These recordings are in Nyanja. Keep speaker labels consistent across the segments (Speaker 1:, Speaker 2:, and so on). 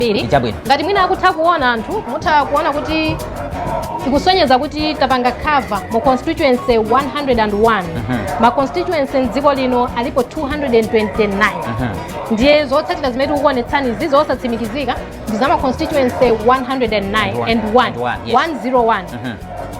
Speaker 1: Kwambiri.
Speaker 2: Chabwino.
Speaker 1: Ngati mwina akutha kuona anthu, mutha kuona kuti ikusonyeza kuti tapanga cover mu constituency 101. Ma constituency mdziko lino alipo 229. Ndiye zotsatira zimene tikukuonetsani izi zosatsimikizika ndi za ma constituency 109 and 1.
Speaker 2: And one, yes.
Speaker 1: 101.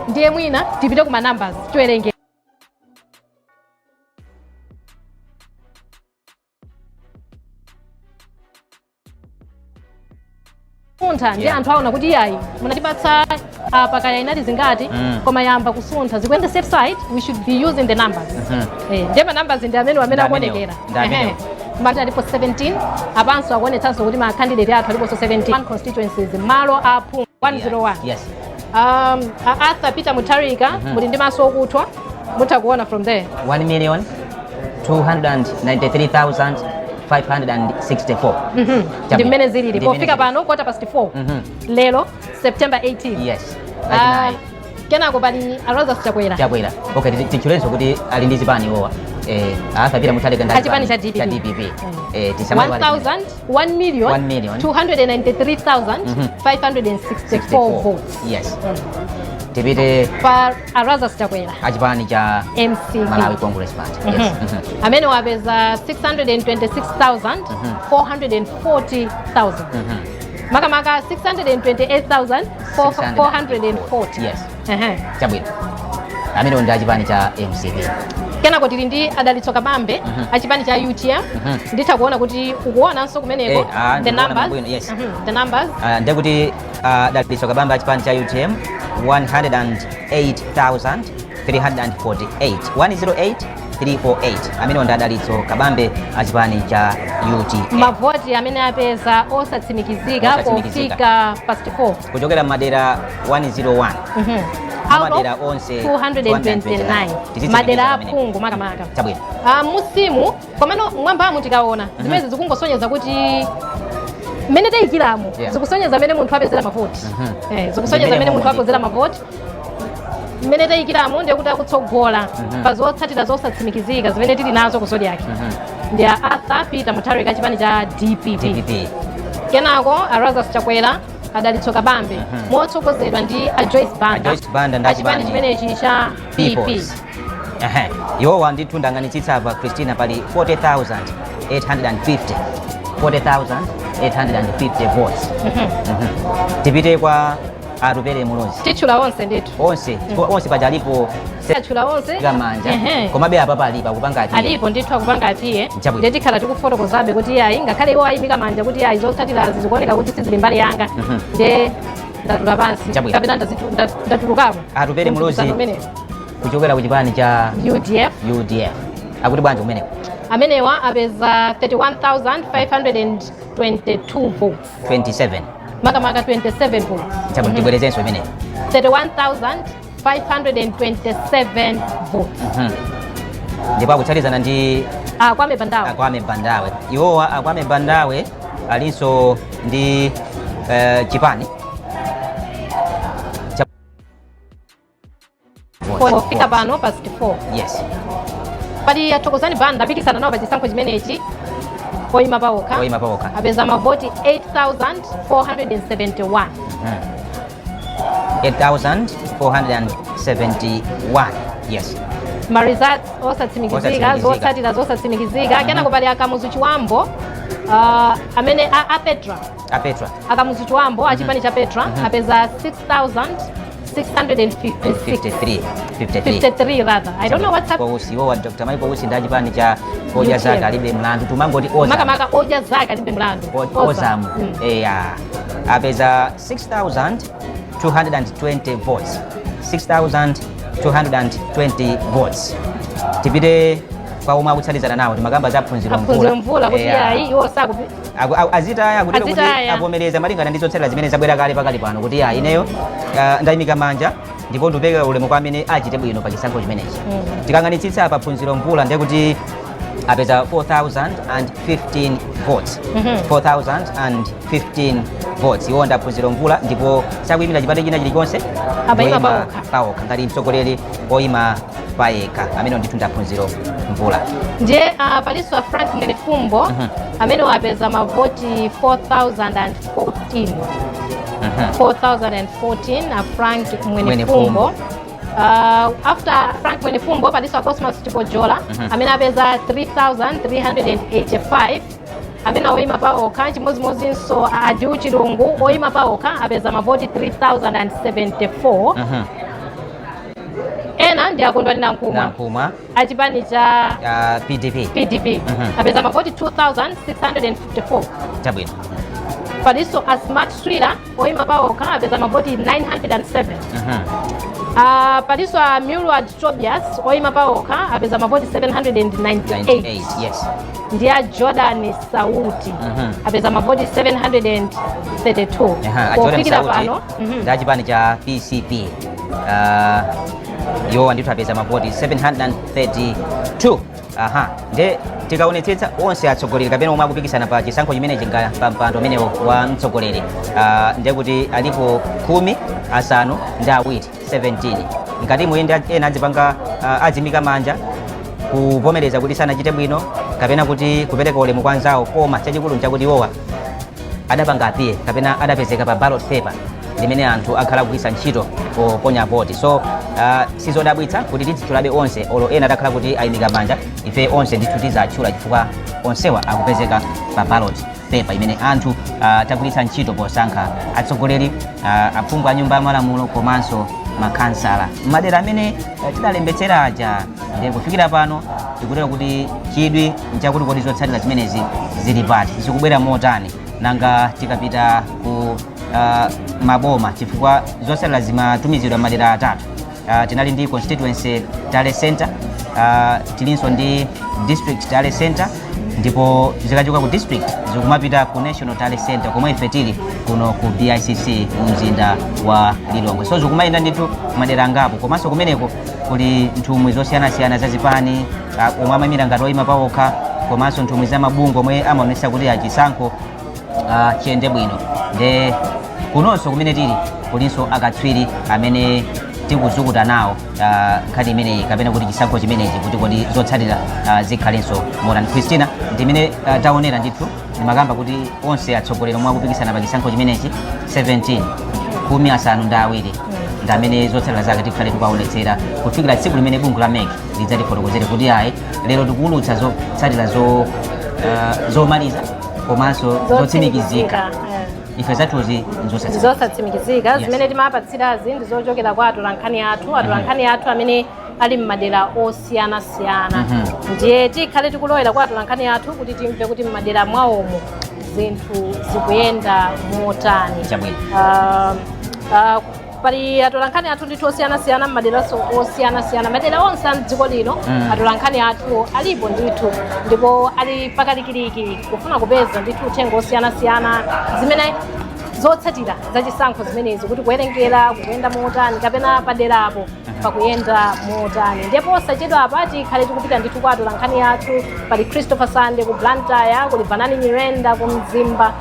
Speaker 1: Ndiye mwina tipite kuma numbers, tiwerenge. Kusuntha ndi anthu aona kuti iyayi, munatipatsa apa kaya inali zingati, koma yamba kusuntha, zikuyenda safe side, we should be using the numbers. Ndiye ma numbers ndi amene
Speaker 2: Ndi amenewo.
Speaker 1: akuonekera.
Speaker 2: Ndi amenewo.
Speaker 1: Mati alipo 17, apanso akuonetsanso kuti ma candidate athu aliponso 17 constituencies, malo a phungu 101. Arthur Peter Mutharika, muli ndi maso okuthwa, mutha kuona from there.
Speaker 2: 1 million 293,564.
Speaker 1: Ndi mmene zilili
Speaker 2: Ndi mmene
Speaker 1: pofika
Speaker 2: zilili.
Speaker 1: pano 4:15 lero, September 18.
Speaker 2: Yes.
Speaker 1: Ah,
Speaker 2: Lachinayi.
Speaker 1: Kenako pali a Lazarus Chakwera.
Speaker 2: Chakwera. Okay, titchulenso kuti ali ndi zipani iwowa. Arthur Peter Mutharika ndi
Speaker 1: achipani cha DPP.
Speaker 2: Cha DPP. Tisamaiwale.
Speaker 1: 1000 1 million
Speaker 2: 1 million.
Speaker 1: 293,564 votes.
Speaker 2: Yes. Tipite
Speaker 1: pa a Lazarus Chakwera.
Speaker 2: Achipani cha
Speaker 1: MCP.
Speaker 2: Malawi Congress Party. Yes.
Speaker 1: Amene wapeza 626,440,000, makamaka 628,440.
Speaker 2: Yes.
Speaker 1: Ehe.
Speaker 2: Chabwino. Amene ndi achipani cha MCP.
Speaker 1: Kenako tili ndi a Dalitso Kabambe, achipani cha UTM. Nditha kuona kuti ukuonanso kumeneko the
Speaker 2: Ndikuona
Speaker 1: numbers.
Speaker 2: bwino, yes.
Speaker 1: The numbers.
Speaker 2: Ndekuti Dalitso Kabambe, achipani cha UTM, 108,348, 108,348. Amene ndi a Dalitso Kabambe, achipani cha UTM.
Speaker 1: Mavoti amene apeza osatsimikizika
Speaker 2: Osatsimikizika.
Speaker 1: pofika past 4.
Speaker 2: Kuchokera madera 101.
Speaker 1: Out of
Speaker 2: Madera onse
Speaker 1: 229.
Speaker 2: 229.
Speaker 1: Madera aphungu makamaka.
Speaker 2: Chabwino.
Speaker 1: Ah, musimu komano mwambamu tikaona zimene zikungosonyeza kuti mmene tayikiramo zikusonyeza mmene munthu apezera mavoti. Zikusonyeza
Speaker 2: Mmene
Speaker 1: mmene munthu
Speaker 2: momwe.
Speaker 1: apezera mavoti. Mmene tayikiramo ndiye kuti akutsogola pa zotsatira zosatsimikizika zimene tili nazo ku Zodiak ndi a Arthur Peter Mutharika, chipani cha DPP.
Speaker 2: DPP.
Speaker 1: Kenako a Lazarus Chakwera, a Dalitso Kabambe, motsogozedwa ndi a Joyce Banda.
Speaker 2: A Joyce Banda ndi
Speaker 1: achipani
Speaker 2: achipani
Speaker 1: chimenechi cha PP.
Speaker 2: Peoples. Ehe. Iwowa ndithu ndayang'anitsitsa apa, Christina, pali 40,850, 40,850 votes. Tipite kwa Atupele Muluzi.
Speaker 1: Titchula onse ndithu.
Speaker 2: Onse, chifukwa onse paja alipo.
Speaker 1: Atchula onse.
Speaker 2: Manja. Komabe apa palipo akupanga atiye.
Speaker 1: Alipo ndithu akupanga atiye.
Speaker 2: Chabwino.
Speaker 1: Ndiye tikhala tikufotokozabe kuti yayi, ngakhale iwo ayimika manja kuti yayi, zotsatirazi zikuoneka kuti sizili mbali yanga, ndiye ndatula pansi
Speaker 2: Chabwino.
Speaker 1: kapena ndatulukamo.
Speaker 2: Atupele Muluzi.
Speaker 1: Mumphikisano umenewu.
Speaker 2: Kuchokera ku chipani cha
Speaker 1: UDF.
Speaker 2: UDF, akuti bwanji kumeneko?
Speaker 1: Amenewa apeza 31,522 votes.
Speaker 2: 27.
Speaker 1: Makamaka 27 votes.
Speaker 2: Chabwino, tibwerezenso imeneyo.
Speaker 1: 31,527 votes.
Speaker 2: Ndipo akutsatizana ndi
Speaker 1: Ah, Kwame Bandawe.
Speaker 2: Akwame Bandawe. Iwowa Akwame Bandawe alinso ndi chipani cha
Speaker 1: Pofika pano past 4. Pali a Thokozani Banda, apikisana nawo pa chisankho chimenechi oyima pawokha.
Speaker 2: Oyima pawokha.
Speaker 1: Apeza mavoti 8471.
Speaker 2: 8471, yes.
Speaker 1: Ma results osatsimikizika.
Speaker 2: Osatsimikizika.
Speaker 1: Zotsatira zosatsimikizika. Kenako pali Akamuzu Chiwambo, amene a Petra.
Speaker 2: Apetra.
Speaker 1: Akamuzu Chiwambo, achipani cha Petra, apeza 6656.
Speaker 2: 53, 53.
Speaker 1: 53 rather. I don't know what's up.
Speaker 2: Kwa Usi, iwowa Dr. Michael Usi ndi achipani cha Odya
Speaker 1: UTM.
Speaker 2: Zake Alibe Mlandu, tumangoti Oza.
Speaker 1: Makamaka Odya Zake Alibe Mlandu.
Speaker 2: Ozamu. Eya, apeza 6220 votes, 6220 votes. Tipite kwa omwe akutsatizana nawo, timakamba za Phunziro.
Speaker 1: Aphunziro Mvula kuti ayi, iwo sakupi
Speaker 2: Azitaya kutero kuti
Speaker 1: Azitaya.
Speaker 2: avomereza malingana ndi zotsatira zimene zabwera kale pakali pano kuti ya, ineyo ndayimika manja ndipo ndikupereka ulemu kwa amene achite bwino pa chisankho chimenechi. Tikayang'anitsitsa apa Phunziro Mvula ndiye kuti apeza 4015 votes, 4015 votes. Iwo ndi Phunziro Mvula ndipo sakuyimira chipani china chilichonse.
Speaker 1: Amayima
Speaker 2: Ngoyima
Speaker 1: pawokha.
Speaker 2: pawokha ngati mtsogoleri oyima payekha. Amene ndithu ndi Phunziro Mvula.
Speaker 1: Ndiye palinso a Frank Mwenefumbo amene wapeza mavoti 4014. 4014, a Frank Mwenefumbo.
Speaker 2: Mwenefumbo.
Speaker 1: After Frank Mwenefumbo, palinso a Cosmas Chipojola amene apeza 3385, amene oyima pa okha. Chimodzimodzinso a Adiu Chilungu, oyima pa okha, apeza mavoti 3074. Ena ndi a Kondwani Nankhumwa
Speaker 2: Nankhumwa
Speaker 1: achipani cha
Speaker 2: PDP.
Speaker 1: PDP, apeza mavoti 2654.
Speaker 2: Chabwino.
Speaker 1: Palinso a Smart Swira, oyima pa okha, apeza mavoti 907. Palinso a Milward Tobias, oyima pa okha, apeza mavoti 798.
Speaker 2: 98, yes.
Speaker 1: Ndi a Jordan Sauti apeza mavoti 732.
Speaker 2: Aha, a Jordan
Speaker 1: Pofikira
Speaker 2: Sauti
Speaker 1: pano
Speaker 2: ndi achipani cha PCP. Iwowa ndithu apeza mavoti 732. Aha, nde tikaonetsetsa onse atsogoleri kapena omwe akupikisana pa chisankho chimenechi pa mpando umenewo wa mtsogoleri, ndiye kuti alipo 17, 17. Ngati muyende ena adzipanga adzimika manja kuvomereza kuti sanachite bwino kapena kuti kupereka ulemu kwa anzawo, koma chachikulu nchakuti iwowa adapanga appear kapena adapezeka pa ballot paper limene anthu akhala kugwiritsa ntchito poponya voti. So sizodabwitsa kuti tizitchulabe onse, olo ena adakhala kuti ayimika manja, ife onse ndithu tizatchula chifukwa onsewa akupezeka pa ballot paper imene anthu tagwiritsa ntchito posankha atsogoleri, aphungu a nyumba ya malamulo komanso makhansala madera amene tidalembetsera aja. Ndiye kufikira pano tikutero kuti chidwi nchakuti kodi zotsatira zimenezi zili pati, zikubwera motani? Nanga tikapita ku maboma, chifukwa zotsatira zimatumizidwa madera atatu. Tinali ndi constituency tally center, tilinso ndi district tally center, ndipo zikachoka ku district zikumapita ku national tally center komwe ife tili kuno ku BICC mu mzinda wa Lilongwe. So zikumayenda ndithu madera angapo, komanso kumeneko kuli nthumwi zosiyanasiyana za zipani, omwe amayimira ngati oyima pawokha, komanso nthumwi za mabungwe omwe amaonetsa kuti achisankho chiyende bwino. Nde kunonso kumene tili kulinso akatswiri amene tikuzukuta nawo nkhani imeneyi kapena kuti chisankho chimenechi, kuti kodi zotsatira zikhalenso motani. Christina, ndimene taonera ndithu, ndimakamba kuti onse atsogoleri omwe akupikisana pa chisankho chimenechi 17, 17, ndi amene zotsatira zake tikhale tikuwaonetsera kufikira tsiku limene bungwe la MEC lidzatifotokozere kuti ayi, lero tikuwulutsa zotsatira zomaliza komanso zotsimikizika. Ife zathuzi nzosatsimikizika.
Speaker 1: Zosatsimikizika. Zimene timapatsirazi ndi zochokera kwa atolankhani athu, atolankhani athu amene ali m'madera osiyanasiyana. Ndiye tikhale tikulowera kwa atolankhani athu kuti timve kuti m'madera mwawomo zinthu zikuyenda motani.
Speaker 2: Chabwino.
Speaker 1: Pali atolankhani athu ndithu osiyanasiyana m'maderanso osiyanasiyana, madera onse a mdziko lino. Atolankhani athu alipo ndithu, ndipo ali pakalikiliki kufuna kupeza ndithu uthenga osiyanasiyana, zimene zotsatira zachisankho zimenezi, kuti kuwerengera kukuyenda motani kapena paderapo pakuyenda motani. Ndipo osachedwa apa tikhale tikupita ndithu kwa atolankhani athu. Pali Christopher Sande ku Blantyre, kuli Vanani Nyirenda ku Mzimba,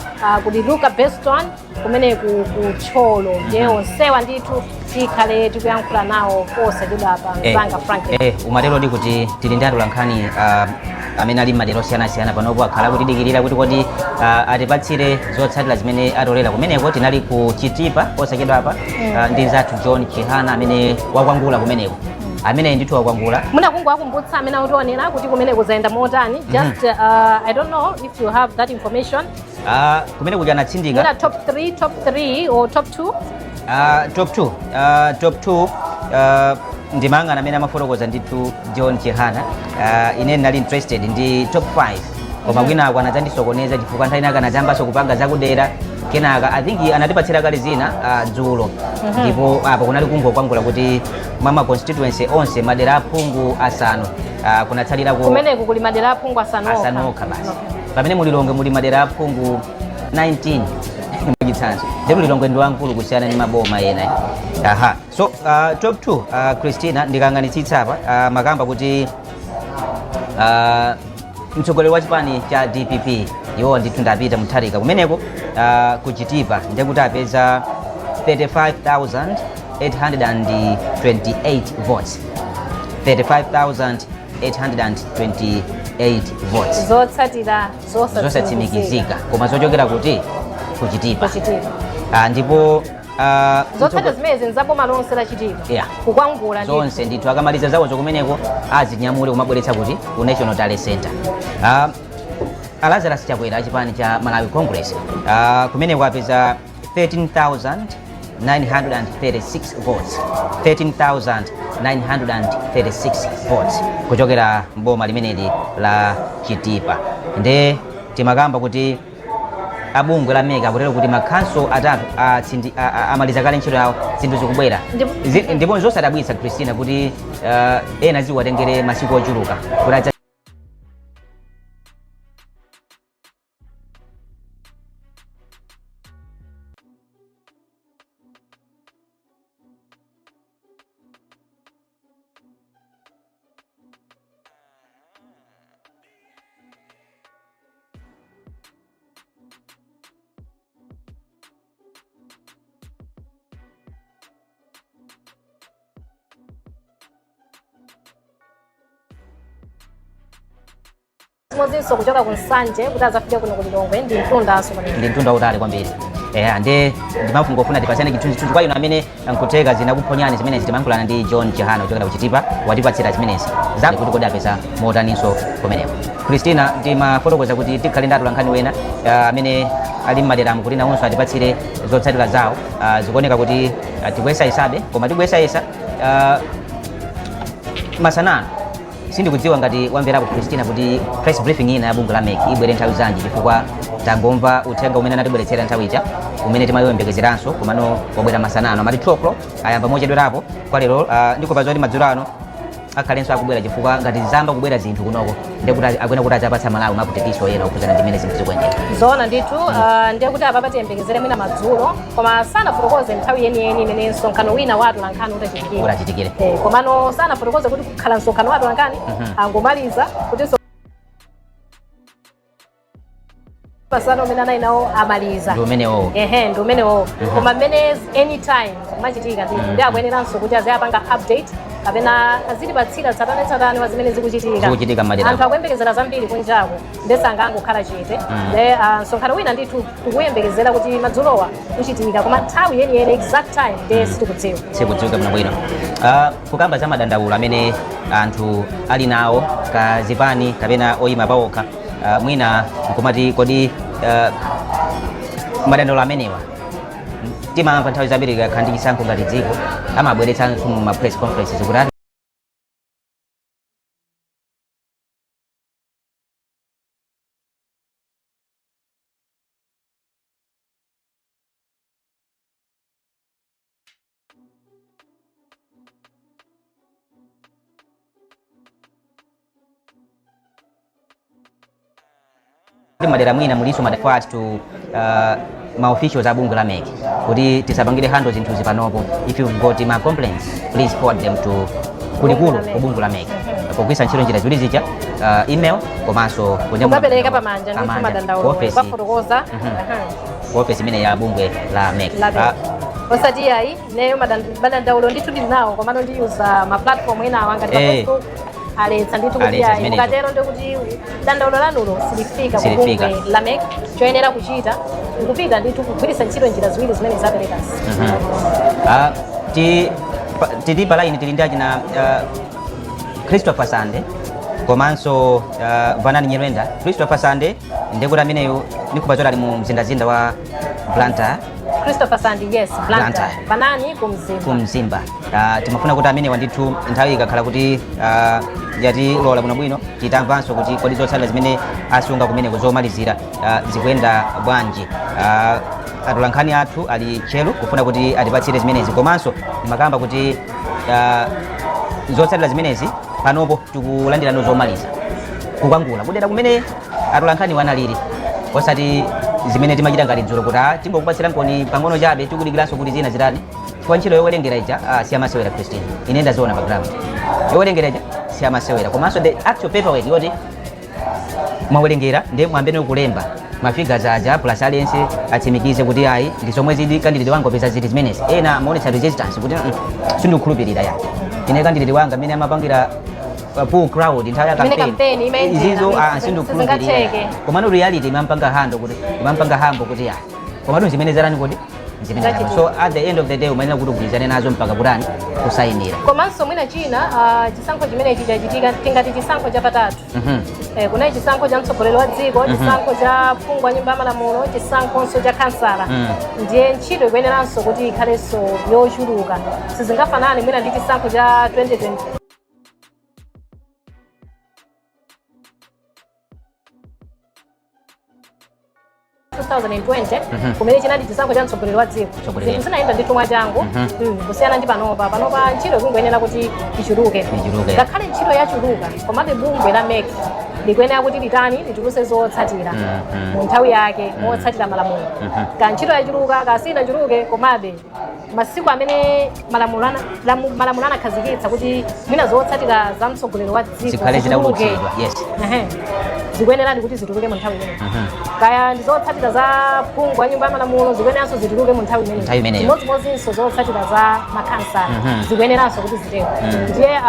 Speaker 1: kuli Luca Beston kumeneku ku Thyolo. Ndiye onsewa ndithu tikhale tikuyankhula nawo posachedwa apa, mzanga Franklin.
Speaker 2: Umatero ndi kuti tili ndi atolankhani amene ali m'madera osiyanasiyana panopo akhala kutidikirira kuti kodi atipatsire zotsatira zimene atolera kumeneko. Tinali ku Chitipa posachedwa apa ndi nzathu John Chihana amene wakwangula kumeneko, amene ndithu wakwangula.
Speaker 1: Munakungowakumbutsa amene akutionera kuti kumene kuzayenda motani. Just I don't know if you have that information.
Speaker 2: Kumene kuja anatsindika.
Speaker 1: Muna top 3, top 3 or top 2?
Speaker 2: Top 2, top 2, ndimang'ana amene amafotokoza ndithu John Chihana. Ine ndinali interested ndi top 5, koma kwinako anadzandisokoneza chifukwa nthawi inaka anadzambanso kupanga zakudera. Kenaka I think anatipatsira kale zina dzulo, ndipo apo kunali kungokwangula kuti mwa ma constituency onse, madera aphungu asanu, kunatsalirako
Speaker 1: Kumeneku kuli madera aphungu asanu okha.
Speaker 2: Asanu okha basi, pamene mulilongwe muli madera aphungu 19 mwachitsanzo. Ndipo Lilongwe ndi wamkulu kusiyana ndi maboma ena. Aha, so top 2, Christina, ndikang'anitsitsa apa, makamba kuti mtsogoleri wa chipani cha DPP iwo ndithu ndi a Peter Mutharika kumeneko kuchitipa ndekuti apeza 35,828 votes, 828 votes.
Speaker 1: Zotsatira
Speaker 2: zosatsimikizika, koma zochokera kuti? Kuchitipa.
Speaker 1: Kuchitipa.
Speaker 2: Ndipo
Speaker 1: Zotsatira zimenezi nzaboma lonse la Chitipa. Kukwangula ndithu.
Speaker 2: Zonse ndithu. Akamaliza zawozo kumeneko, azinyamule kumabweretsa kuti? Ku National Tally Center. Lazarus Chakwera achipani cha Malawi Congress kumeneko apeza 13,936 votes, 13,936 votes kuchokera mboma limeneli la Chitipa. Nde timakamba kuti abungwe la MEC akutero kuti makhanso atatu amaliza kale ntchito yawo, zinthu zikubwera. Ndipo nzosadabwitsa, Christina, kuti ena ziwatengere masiku ochuluka kuti
Speaker 1: Chimodzinso kuchoka ku Nsanje kuti azafike kuno ku Lilongwe ndi mtundanso pamene.
Speaker 2: Ndi mtunda utali kwambiri. Eya, nde ndimafungofuna tipatsane chithunzithunzi kwa inu amene nkutheka zinakuphonyani zimenezi. Timayankhulana ndi John Chihana kuchokera kuchitipa, watipatsira zimenezi za kuti kodi apeza motaninso kumeneko. Christina, timafotokoza kuti tikhale ndi atolankhani wena amene ali mmaderamu kuti nawonso atipatsire zotsatira zawo. Zikuoneka kuti tikuyesayesabe, koma tikuyesayesa masanano. Sindikudziwa ngati wamverapo, Christina, kuti press briefing ina ya bungwe la MEC ibwere nthawi zanji, chifukwa tangomva uthenga umene anatibweretsera nthawi ija umene timayembekezeranso, komano wabwera masanano. Amati 2 o'clock, ayamba mochedwerapo kwa lero. Ndikupa zoti madzulo ano akhalenso akubwera, chifukwa ngati zamba kubwera zinthu kunoko, ndekuti akuena kuti adzapatsa Malawi ma updates oyera okhudzana ndi mmene zinthu zikuyendera.
Speaker 1: Zoona ndithu. Ndiye kuti apapa tiyembekezere mwina madzulo, koma sanafotokoze nthawi yeniyeni imene msonkhano wina wa atolankhani utachitikire.
Speaker 2: Utachitikire.
Speaker 1: Komano sanafotokoze kuti kukhala msonkhano wa atolankhani, angomaliza kuti masana umene anali nawo amaliza.
Speaker 2: Ndi umenewo.
Speaker 1: Ehe, ndi umenewo. Koma mmene anytime kumachitika ndithu, ndi akuyeneranso kuti aziyapanga update kapena azitipatsira tsatanetsatane wa zimene zikuchitika.
Speaker 2: Zikuchitika m'madera.
Speaker 1: Anthu akuyembekezera zambiri kunjako, ndesangangokhala chete. Nde msonkhano wina ndithu tikuyembekezera kuti madzulowa uchitika, koma nthawi yeniyeni, exact time, nde sitikudziwa.
Speaker 2: Sikudziwika bwinobwino. Kukamba za madandaulo amene anthu ali nawo, ka zipani kapena oyima pawokha, mwina nkumati kodi madandaulo amenewa timamva nthawi zambiri kakhala ndi chisankho ngati dziko, amabweretsanso mu ma press conferences kuti madera mwina muliso madafat to ma officials a bungwe la MEC kuti tisapangire handle zinthuzi panopo. If you've got ma complaints, please forward them to kulikulu ku bungwe la MEC pogwiritsa ntchito njira ziwiri zija, email komanso kunyamula
Speaker 1: kukapereka pamanja ndithu
Speaker 2: pamanja,
Speaker 1: madandaulo
Speaker 2: ku office.
Speaker 1: Kukafotokoza.
Speaker 2: Ku office imene ya bungwe la MEC.
Speaker 1: La MEC. Osati ayi, ineyo madandaulo ndithu ndili nawo, komano ndiyuza ma platform enawa ngati pa Facebook, aletsa ndithu kuti
Speaker 2: Aletsa
Speaker 1: ayi,
Speaker 2: zimenezo.
Speaker 1: mukatero ndikuti dandaulo lanulo silifika ku
Speaker 2: Silifika.
Speaker 1: bungwe la MEC. Choyenera kuchita nkupita ndithu kugwiritsa ntchito njira ziwiri zimene zaperekazi.
Speaker 2: Tili pa line, tili ndi achina Christopher Sande komanso Vanani Nyirenda. Christopher Sande ndikuti ameneyu ndikupa zoti ali mu mzindazinda wa Blantyre.
Speaker 1: Christopher Sandi, yes, Blantyre.
Speaker 2: Blantyre.
Speaker 1: Vanani ku Mzimba.
Speaker 2: Ku Mzimba. Timafuna kuti amenewa ndithu nthawi ikakhala kuti yatilola bwinobwino, titamvanso kuti kodi zotsatira zimene asunga kumeneko zomalizira zikuyenda bwanji. Atolankhani athu ali tcheru kufuna kuti atipatsire zimenezi. Komanso ndimakamba kuti zotsatira zimenezi panopo tikulandirano zomaliza kukwangula kudera kumene atolankhani wanaliri, osati zimene timachita ngati dzulo kuti tingokupatsira nkoni pang'ono chabe, tikudikiranso kuti zina zitani, chifukwa ntchito yowerengera ija siyamasewera. Christine, ine ndaziona pa ground, yowerengera ija siyamasewera, komanso the actual paperwork yoti mwawerengera ndiye mwambene kulemba ma figures aja, plus aliyense atsimikize kuti ayi, ndi zomwe zili, candidate wanga upeza ziti zimenezi. Ena amaonetsa resistance kuti, sindikukhulupirira ya ine candidate wanga amene amapangira." pull crowd nthawi ya
Speaker 1: Imene
Speaker 2: campaign.
Speaker 1: Campaign imayendera,
Speaker 2: Izizo sindikhulupirira.
Speaker 1: sizingatheke.
Speaker 2: Komano reality imampanga handle kuti, imampanga humble kuti ya, komano zimene zarani kuti zimene
Speaker 1: Zachitika.
Speaker 2: So at the end of the day umayenera kuti ugwirizane nazo mpaka kutani, kusayinira.
Speaker 1: Komanso mwina china, chisankho chimenechi chachitika tingati chisankho chapatatu. Kunali chisankho cha mtsogoleri wa dziko, chisankho cha phungu wa nyumba ya malamulo, chisankhonso cha kansala. Ndiye ntchito ikuyeneranso kuti ikhalenso yochuluka. Sizingafanane mwina ndi chisankho cha 2020 2020 kumene chinali chisankho cha mtsogoleri wa dziko.
Speaker 2: Mtsogoleri.
Speaker 1: Zinthu zinayenda ndithu mwachangu kusiyana ndi panopa. Panopa ntchito ikungoyenera kuti ichuluke.
Speaker 2: Ichuluke.
Speaker 1: Ngakhale ntchito yachuluka, komabe bungwe la MEC likuyenera kuti litani, lituluse zotsatira mu nthawi yake motsatira malamulo. Ka ntchito yachuluka, kasina chuluke, komabe masiku amene malamulo anakhazikitsa kuti mwina zotsatira za mtsogoleri wa dziko
Speaker 2: zikhale
Speaker 1: zituluke,
Speaker 2: zitaulutsidwa, yes.
Speaker 1: Ehe. Zikuyenerani kuti zituluke mu nthawi imeneyo. Kaya ndi zotsatira za phungu wa nyumba ya malamulo, zikuyeneranso zituluke mu nthawi imeneyo.
Speaker 2: Nthawi imeneyo.
Speaker 1: Chimodzimodzinso zotsatira za makhansala zikuyeneranso kuti zitero. Ndiye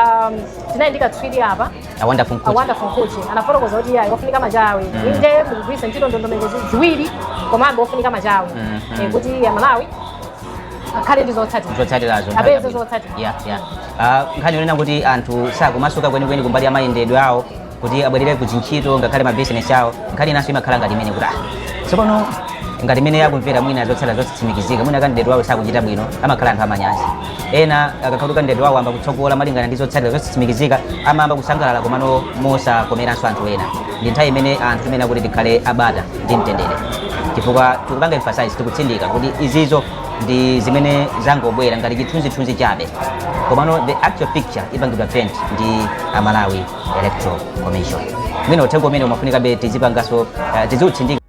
Speaker 1: tinali ndi katswiri apa,
Speaker 2: A Wonderful Mkhutche.
Speaker 1: A Wonderful Mkhutche anafotokoza kuti iyayi, ofunika machawi. Inde mukugwiritsa ntchito ndondomeko ziwiri, komabe ofunika machawi kuti Amalawi akhale ndi zotsatira.
Speaker 2: Zotsatirazo.
Speaker 1: Apeze zotsatira.
Speaker 2: Yeah. Nkhani yonena kuti anthu sakumasuka kwenikweni kumbali ya mayendedwe awo kuti abwerere ku zintchito ngakhale mabizinesi awo, nkhani inanso imakhala ngati imene kuti tsopano ngati imene yakumvera mwina zotsatira zosatsimikizika, mwina candidate wawo sakuchita bwino, amakhala anthu amanyazi. Ena akakhala kuti candidate wawo amba kutsogola malingana ndi zotsatira zosatsimikizika, amayamba kusangalala komano mosakomeranso anthu ena. Ndi nthawi imene anthu timene kuti tikhale abata ndi mtendere, chifukwa tikupanga emphasize, tikutsindika kuti izizo ndi zimene zangobwera ngati chithunzithunzi chabe, komano the actual picture ipangidwa paint ndi a Malawi Electoral Commission. Mwina uthenga umene umafunikabe tizipangaso, tiziutsindika.